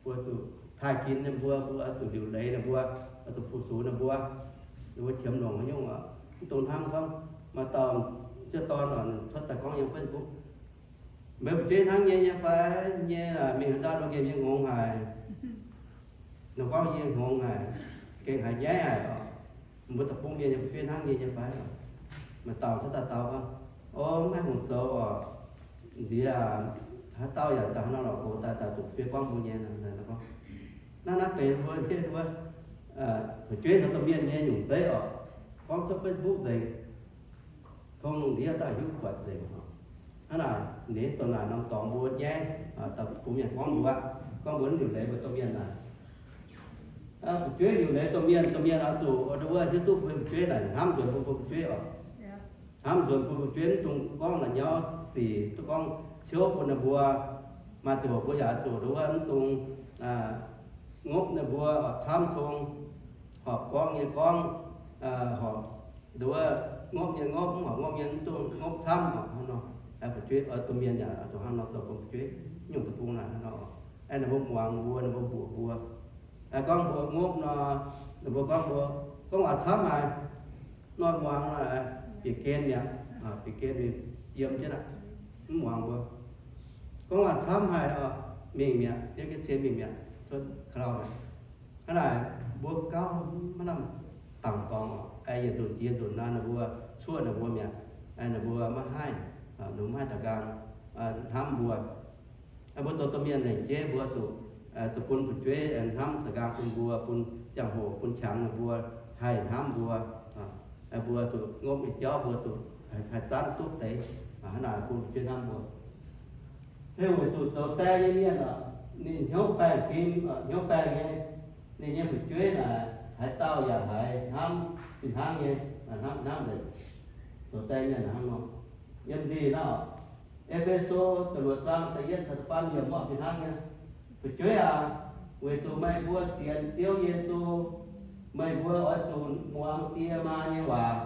Mbuo zuqc taaih ginx ninh mbuo, mbuo zuqc liuc leiz ninh mbuo, zuqc fu-sux ninh mbuo. Ninh mbuo qiemx longc haaix nyungc oc, mv dungx hnamv gorngv maaih dauh sieqv dorn oc, cuotv daaih gorngv yiem Facebook, meih fu'jueiv hnangv nyei nyei fai nyei, mingh haaix ndau nor nqemh yie hngongx haic. Ninh gorngv yie hngongx haic, gengh haiz nyaiv haic oc. Mbuo deic-bung mienh nyei fu'jueiv hnangv nyei nyei fai? Maaih dauh cuotv daaih dau gorngv, o, mv haih hungh zoux oc. Nziex aac, haaix dauh yaac daaih haaix nor lorqc gox daaih, daaih zuqc fu'jueiv gorngv mbuo nyei. Naaiv, naaiv benx mbuo, mbuo fu'jueiv caux domh mienh nyei nyungc zeiv oc. Gorngv cuotv Facebook nzengc, tong lungh ndiev daaih hiuv buatc nzengc oc. Hnangv naaic, ninh dongh naaic norm dorngx mbuo nyaiv, daaih bun mienh gorngv mbuo aqv. Gorngv mbuo liuc leiz mbuo domh mienh naaic, fu'jueiv liuc leiz domh mienh, domh mienh oix zuqc nduov wuov hiuv duqv bun fu'jueiv naaic, hnamv nzuonx bun fu'jueiv oc. Hnamv nzuonx bun fu'jueiv, mv dungx gorngv la'nyauv sic, duqv gorngv ciouv bun ninh mbuo. Maaih ziangh hoc mbuo yaac zuqc nduov wuov mv dungx ngopv ninh mbuo oc, camv tong, horpc gorngv nyei gorngv, horpc nduov wuov ngopv nyei ngopv, mv horpc ngopv nyei mv dungx ngopv camv oc. Hnangv nor, fu'jueiv oix domh mienh yaac zuqc hnangv nor zoux bun fu'jueiv. Nyungc deic-bung naaic hnangv nor, aengx ninh mbuo muangx mbuo, ninh mbuo mbuoqc mbuo. Gorngv mbuo ngopv nor, ninh mbuo gorngv mbuo, gorngv waac camv haic, nor muangx bieqc gen mi'aqv, bieqc gen mingh yiem jienv aqv, mv muangx mbuo. Gorngv waac camv haic oc, mingh mi'aqv, yiem jienv cien mingh mi'aqv, cuotv ka'lauh mi'aqv. Hnangv naaic mbuo gauh maiv lamh dangc dorngx oc. Yietc nzunc jiex nzunc naaiv ninh mbuo cuoqv ninh mbuo mi'aqv. Ninh mbuo maiv haih, ninh mbuo maiv haih daux nqaang hnamv mbuo. Mbuo zoux domh mienh lengc jeiv mbuo zuqc, zuqc bun fu'jueiv hnamv daux nqaang bun mbuo, bun ziangh hoc bun qangx ninh mbuo haih hnamv mbuo. Mbuo zuqc ngopv nyei jauv mbuo zuqc haih zanv duqv deix. Hnangv naaic bun fu'jueiv hnamv mbuo. Se weic zuqc zoux die nyei mienh oc, ninh hnyouv baengh fim, hnyouv baengh nyei, ninh nyei fu'jueiv naaic haaix dauh yaac haiz hnamv fih hnangv nyei, hnamv, hnamv nzengc. Zoux die mienh hnangv nor. Yiem ndih naaiv oc, E^fe^so da'luoqc zaang da'yietv taux da'faam yiemc mv fih hnangv nyei. Fu'jueiv aac, weic zuqc meih mbuo sienx Ziouv Yesu, meih mbuo oix zuqc muangx die maa nyei waac.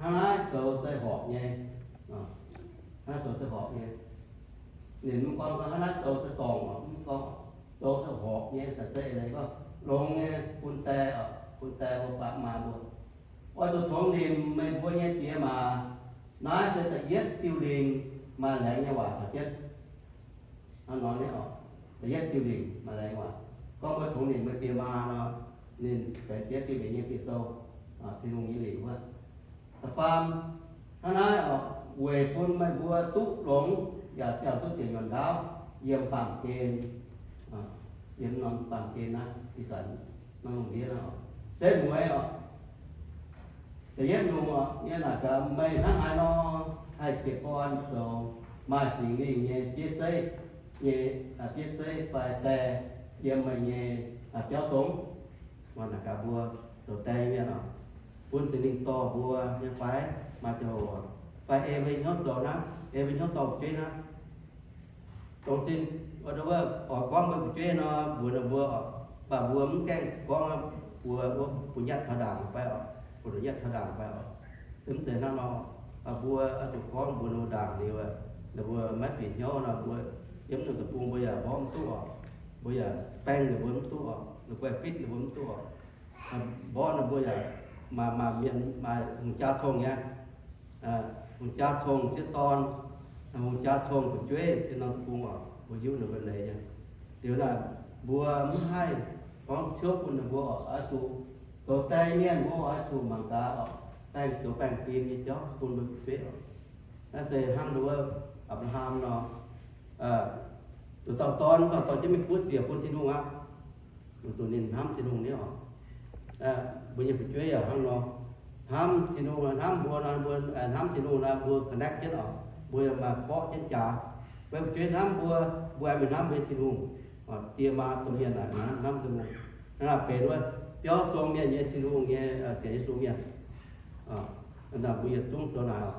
Hnangv naaiv zoux se horpc nyei. Hnangv naaiv zoux se horpc nyei. Ninh mv gorngv hnangv naaiv zoux se dorngc, mv gorngv, zoux se horpc nyei, da'zeiv leiz gorngv longx nyei bun die oc, bun die mbuo, baav maa mbuo. Oix zuqc tongx nimc meih mbuo nyei diex maac. Naaiv se da'yietv diuh lingc maaih laengz nyei waac taux jienv. Hnangv nor nyei oc, da'yietv diuh lingc maaih laengz waac. Gorngv mbuo tongx nimc meih diex maa nor, ninh benx da'yietv diuh lingc nyei Ging-Sou, Tin-Hungh nyei lingc wuov. Da'faam, hnangv naaiv oc, weic bun meih mbuo duqv longx yaac ziangh duqv sienx nyuonh ndaauv yiem baamh gen, yiem norm baamh gen naaiv, ih zanc norm lungh ndiev naaiv oc, setv mueiz oc. Da'yietv nyungc oc, yie naaic gaax meih hnangv haaix nor haih jiez gorn zoux maaih Singx Lingh nyei fiev zeiv, nyei, fiev zeiv fai die yiem meih nyei biauv zong. Naaic gaax mbuo zoux die nyei mienh oc, bun Singx Lingh dorh mbuo nyei fai? Maaih ziangh hoc fai ei mbuo hnyouv zoux hnangv, ei mbuo hnyouv dorh fu'jueiv hnangv. Dongh zinh, wuov, oix gorngv mbuo fu'jueiv nor, mbuox ninh mbuo oc, mv baac mbuo mv gaengh gorngv, mbuo, mbuo bun nyatv taux ndaangc fai oc, bun nyatv taux ndaangc fai oc. Se mv zeiz hnangv nor, mbuo oix zuqc gorngv mbuox ninh mbuo ndaangc liuz, ninh mbuo maiv bieqc hnyouv nor, mbuo yiem naaiv deic-bung mbuo yaac mborqv mv duqv oc, mbuo yaac baeng ninh mbuo mv duqv oc, ninh mbuo fitv ninh mbuo mv duqv oc. Mborqv ninh mbuo yaac maaih, maaih mienh maaih hungh jaa cong nyei, hungh jaa cong sieqv dorn, hungh jaa cong fu'jueiv, yiem norm deic-bung oc, mbuo hiuv ninh mbuo leiz nyei. Liuz naaic mbuo mv haih gorngv ciouv bun ninh mbuo oc, oix zuqc zoux die mienh mbuo oix zuqc mangc gaax oc, baengh zoux baengh fim nyei jauv bun mbuo fu'jueiv oc. Naaiv se hnangv nduov Apc^laa^ham nor, zuqc dauh dorn, dauh dorn jienv mingh buov ziec bun Tin-Hungh aqv. Weic zuqc ninh hnamv Tin-Hungh nyei oc. Mbuo nyei fu'jueiv yaac hnangv nor, hnamv Tin-Hungh, hnamv mbuo nor, mbuo hnamv Tin-Hungh nor, mbuo connect jienv oc, mbuo maaih borqv jienv jaax. Mbuo fu'jueiv hnamv mbuo, mbuo aengx mingh hnamv mbuo nyei Tin-Hungh. Die maa domh mienh naaic hnamv Tin-Hungh. Hnangv naaic benx wuov biauv zong mienh nyei Tin-Hungh nyei sienx Yesu mienh. Mbuo yietc zungv zoux naaic oc.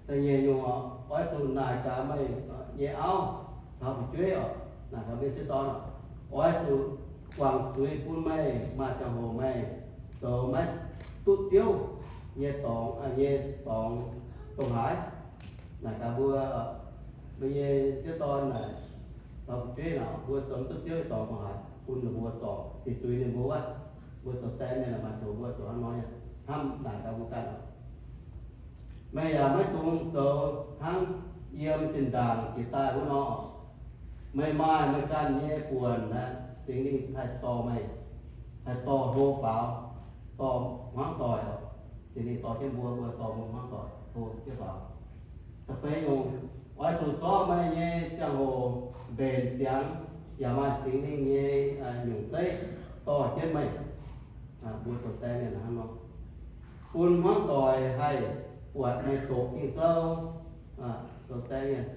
Da'nyeic nyungc oc, oix zuqc naaic gaax meih nyei auv caux fu'jueiv oc, naaic gaax meih sieqv dorn oc, oix zuqc guangc zuiz bun meih maaih ziangh hoc meih zoux maiv duqv Ziouv nyei dorngx, nyei dorngx dongh haaix. Naaic gaax mbuo, mbuo nyei sieqv dorn naaic caux fu'jueiv naaic, mbuo zoux maiv duqv Ziouv nyei dorngx dongh haaix, bun ninh mbuo dorngc, ziqc zuiz ninh mbuo wuov. Mbuo zoux die mienh maaih ziangh hoc mbuo zoux hnangv nor nyei, hnamv naaic gaax mbuo ganh oc. Meih yaac maiv dungx zoux hnangv yiem zinh ndaangc jiex daaih wuov nor. Meih maaih meih ganh nyei buonc aeqv, Singx Lingh haih dorh meih, haih dorh hlo faaux, dorh hmuangv doic oc. Singx Lingh dorh jienv mbuo, mbuo dorh mbuo hmuangv doic hlo jienv faaux. Da'feix nyungc, oix zuqc zorqv meih nyei ziangh hoc mbenc ziangx, yaac maaih Singx Lingh nyei nyungc zeiv dorh jienv meih. Mbuo zoux die mienh hnangv nor, bun hmuangv doic haih buatc meih doqc Ging-Sou. Zoux die mienh,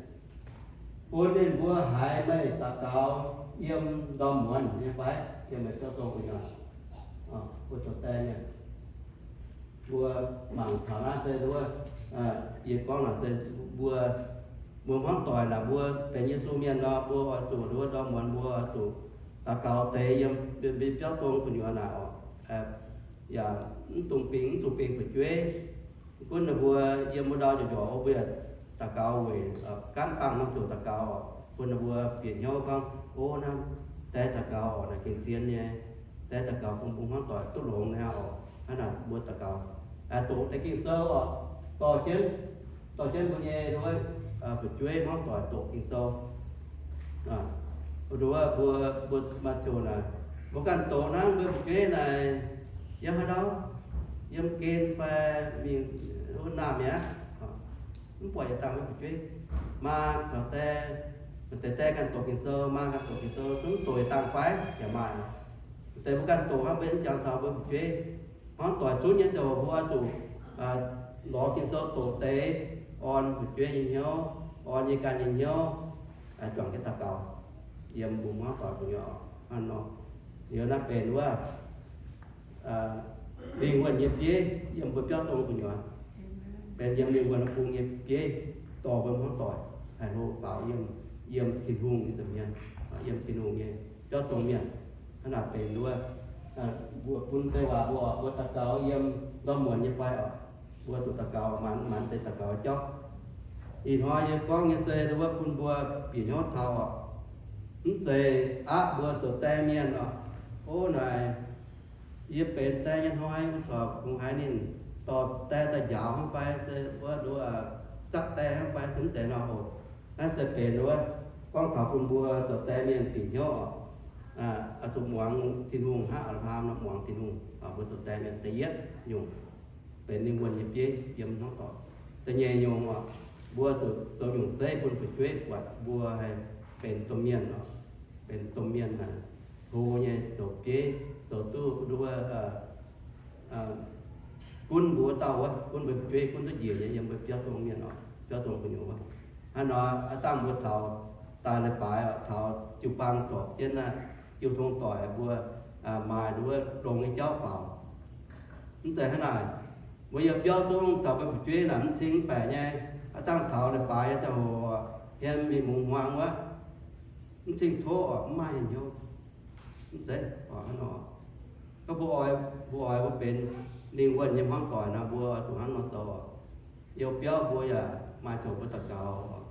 bun ninh mbuo haiz meih daux gaux yiem ndorm muonz nyei fai? Yiem meih biauv zong gu'nyuoz, mbuo zoux die mienh, mbuo mangc taux naaiv se nduov, yie gorngv naaic se mbuo, mbuo hmuangv doic naaic, mbuo benx Yesu mienh nor, mbuo oix zuqc nduov ndorm muonz mbuo oix zuqc daux gaux deix yiem mbuo biauv zong gu'nyuoz naaic oc. Yaac mv dungx bingx, mv zuqc bingx fu'jueiv. Gunv ninh mbuo yiem wuov ndau njorc njorc, mbuo yaac daux gaux weic gaanv bangh norm ziouc daux gaux oc, bun ninh mbuo bieqc hnyouv gorngv, o, naaiv die daux gaux oc, naaic gengh zien nyei. Die daux gaux bun mbuo hmuangv doic duqv longx nyei oc. Hnangv naaic mbuo daux gaux, doqc deix Ging-Sou oc, dorh jienv, dorh jienv mbuo nyei nduov fu'jueiv hmuangv doic doqc Ging-Sou. Nduov mbuo, mbuo maaih ziouc naaic, mbuo ganh doqc hnangv, mbuo fu'jueiv naaic yiem haaix ndau, yiem gen fai mingh wuov naamh mi'aqv, mv buatc yietc dangh mbuo fu'jueiv. Maa caux die, maaih deix die ganh doqc Ging-Sou, maa ganh doqc Ging-Sou, zungv doqc yietc dangh fai yaac maaih. Maaih deix mbuo ganh doqc hnangv, mbuo yaac mv jangx taux mbuo fu'jueiv. Hnangv doic zunv nyei ziouc mbuo zuqc lorz Ging-Sou doqc deix, orn fu'jueiv nyei hnyouv, orn yie ganh nyei hnyouv, juangc jienv daux gaux yiem mbuo hmuangv doic gu'nyuoz hnangv nor. Liuz naaiv benx wuov lingh wuonh nyei bieiv yiem mbuo biauv zong gu'nyuoz, benx yiem lingh wuonh bung nyei bieiv dorh mbuo hmuangv doic haih hlo faaux yiem, yiem Tin-Hungh nyei nza'hmien, yiem Tin-Hungh nyei biauv zong mienh. Hnangv naaic benx nduov, mbuo bun zei waac mbuo, mbuo daux gaux yiem ndorm muonz nyei fai oc, mbuo zuqc daux gaux, maanc maanc deix daux gaux jauv. Ih hnoi yie gorngv nyei se nduov bun mbuo bieqc hnyouv taux oc, mv zeiz aqv mbuo zoux die mienh oc, o naaic, yie benx die nyei hnoi, mv corc kungx haiz ninh dorh die daaih njaaux hnangv fai, se wuov nduov zatv die hnangv fai, se mv zeiz nor oc. Naaiv se benx nduov gorngv taux bun mbuo zoux die mienh bieqc hnyouv oc, zuqc muangx Tin-Hungh hnangv Apc^laa^ham nor muangx Tin-Hungh. Mbuo zoux die mienh da'yietv nyungc benx lingh wuonh nyei bieiv yiem hmuangv doic. Da'nyeic nyungc oc, mbuo zuqc zoux nyungc zeiv bun fu'jueiv buatc mbuo haih benx domh mienh oc, benx domh mienh naaic, hlo nyei zoux bieiv, zoux duqv nduov gunv mbuo wuov dauh wuov, gunv mbuo fu'jueiv gunv duqv njiec nyei yiem mbuo biauv zong mienh oc, biauv zong gu'nyuoz wuov. Hnangv nor, aav dangh mbuo taux daaih leiz-baaix oc, taux jiu-baang zorpc jienv naaiv jiu-tong doic mbuo maaih nduov longx nyei jauv faaux. Mv zeiz hnangv naaic, mbuo yiem biauv zong caux mbuo fu'jueiv naaic mv cing mv baeqc nyei, aav dangh taux leiz-baaix nyei ziangh hoc, hmien mingh mungz hmuangx wuov, mv cing coqv oc, mv maaih hnyouv. Mv zeiz oc, hnangv nor. Gorngv mbuo oix, mbuo oix mbuo benx lingh wuonh nyei hmuangv doic nor, mbuo zuqc hnangv nor zoux oc. Yiem biauv mbuo yaac maaih zoux mbuo daux gaux,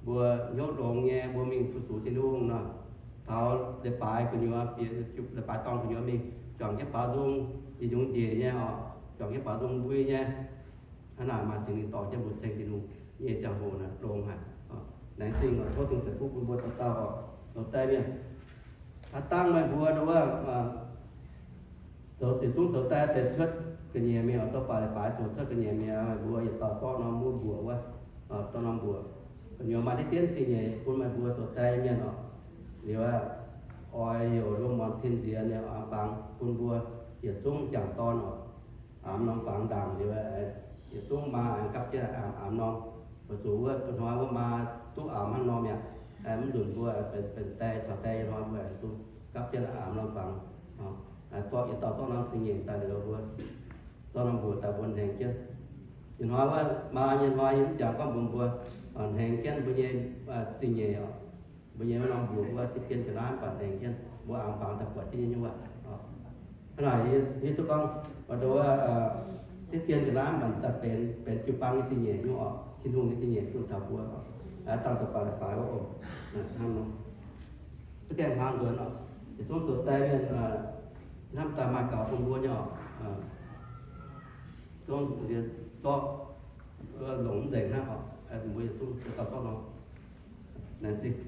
mbuo hnyouv longx nyei, mbuo mingh fu-sux Tin-Hungh nor, taux leiz-baaix gu'nyuoz, bieqc leiz-baaix dorngh gu'nyuoz mingh, juangc jienv baaux nzung, yietc nyungc njiec nyei oc, juangc jienv baaux nzung mbui nyei. Hnangv naaic maaih Singx Lingh dorh jienv mbuo ceng Tin-Hungh nyei ziangh hoc naaic longx haic. Laengz zingh oc, tov Tin-Hungh ceix fuqv bun mbuo dauh dauh oc, zoux die mienh. Aav dangh meih mbuo nduov zoux, yietc zungv zoux die deix cuotv ga'nyiec mingh oc, zoux baac leiz-baaix zoux cuotv ga'nyiec mingh, meih mbuo yietc dauh zorqv norm wuov mbuoqc wuov, zorqv norm mbuoqc. Gu'nyuoz maaih diqv dienv zingh nyeic bun meih mbuo zoux die mienh oc. Liuz oix heuc nduov muangx tin nziex nyei aamx fangx bun mbuo yietc zungv jangc dorn oc. Aamx norm fangx ndaangc liuz, yietc zungv maa aengx gapv jienv aamx, aamx norm. Weic zuqc wuov, hnoi wuov maa duqv aamx hnangv norm mi'aqv. Mv nzunc mbuo benx die, taux die nyei hnoi mbuo aengx duqv gapv jienv aamx norm fangx. Zorqv yietc dauh zorqv norm zingh nyeic daaih liuz mbuo zorqv norm mbuoqc daaih mbuo hnengx jienv. Ih hnoi wuov maa nyei hnoi yie mv jangx gorngv mbuox mbuo, hnengx jienv mbuo nyei zingh nyeic oc. Mbuo nyei norm mbuoqc wuov diqv dien ga'naaiv mv baac hnengx jienv mbuo aamx fangx daaih buatc jienv nyei nyuoqc. Hnangv naaic yie duqv gorngv, diqv dien ga'naaiv mv baac daaih benx, benx jiu-baang nyei zingh nyeic nyuoqc oc, Tin-Hungh nyei zingh nyeic bun taux mbuo oc. Dangh zoux baac leiz-baaix wuov oc. Hnangv nor, duqv gaengh hmuangx nzuonx oc. Yietc zungv zoux die mienh, hnamv daaih maaih gaux bun mbuo nyei oc. Zungv nziex zorqv longc mv nzengc hnangv oc. Mbuo yietc zungv zoux gauh zorqv nor. Laengz zingh.